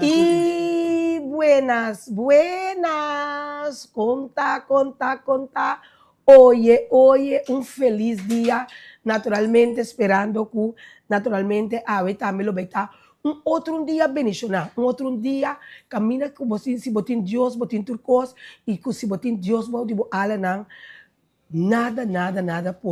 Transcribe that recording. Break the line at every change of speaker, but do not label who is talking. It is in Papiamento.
Y buenas, buenas, con ta, con ta, con ta. Oye, oye, un feliz dia. Naturalmente, sperando cu, naturalmente, awe tambe lo bay ta un otro un dia bendiciona, un otro un dia caminda cu bo tin, si bo tin Dios, bo tin tur cos, y cu si bo tin Dios, bo di bo alanan, nada, nada, nada por.